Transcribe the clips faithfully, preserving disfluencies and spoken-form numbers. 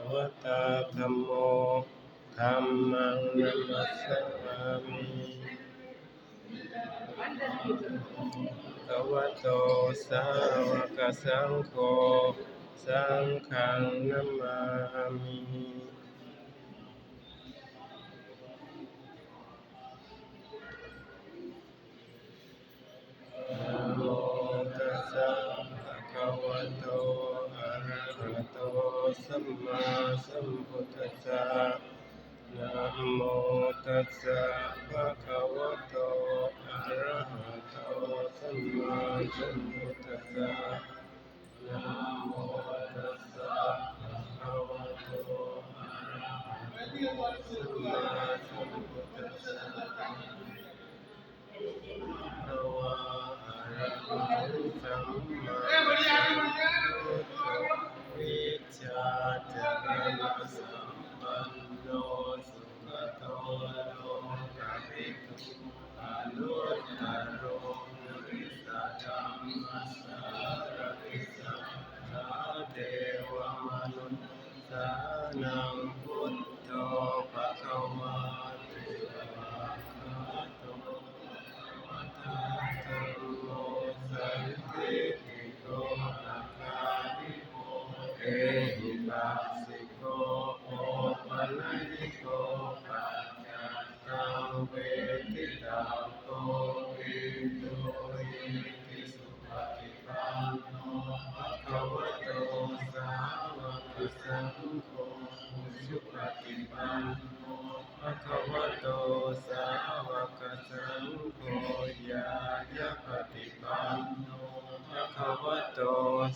Bhagavatā dhammo, dhammaṃ namassāmi. Bhagavato sāvakasaṅgho, saṅghaṃ namāmi. Namo tassa bhagavato arahato sammāsambuddhassa. Namo tassa bhagavato arahato sammāsambuddhassa. Namo tassa bhagavato arahato sammāsambuddhassa. Arahaṃ sammāsambuddho vijjācaraṇasampanno sugato lokavidū anuttaro purisadammasārathi satthā devamanussānaṃ buddho bhagavāti. Svākkhāto bhagavatā dhammo sandiṭṭhiko akāliko ehipassiko opanayiko paccattaṃ veditabbo viññūhīti. Supaṭipanno bhagavato sāvakasaṅgho, ujupaṭipanno bhagavato sāvakasaṅgho, ñāyapaṭipanno bhagavato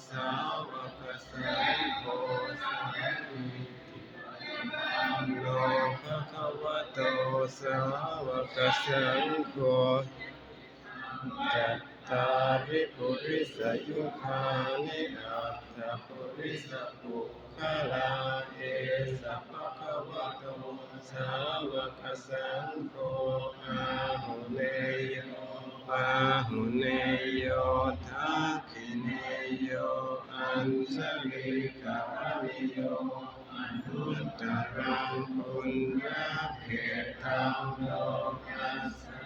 sāvakasaṅgho, sāmīcipaṭipanno bhagavato sāvakasaṅgho, cattāri purisayugāni aṭṭha purisapuggalā, esa bhagavato sāvakasaṅgho, āhuneyyo pāhuneyyo dakkhiṇeyyo añjalikaraṇīyo, anuttaraṃ puññakkhettaṃ lokassāti.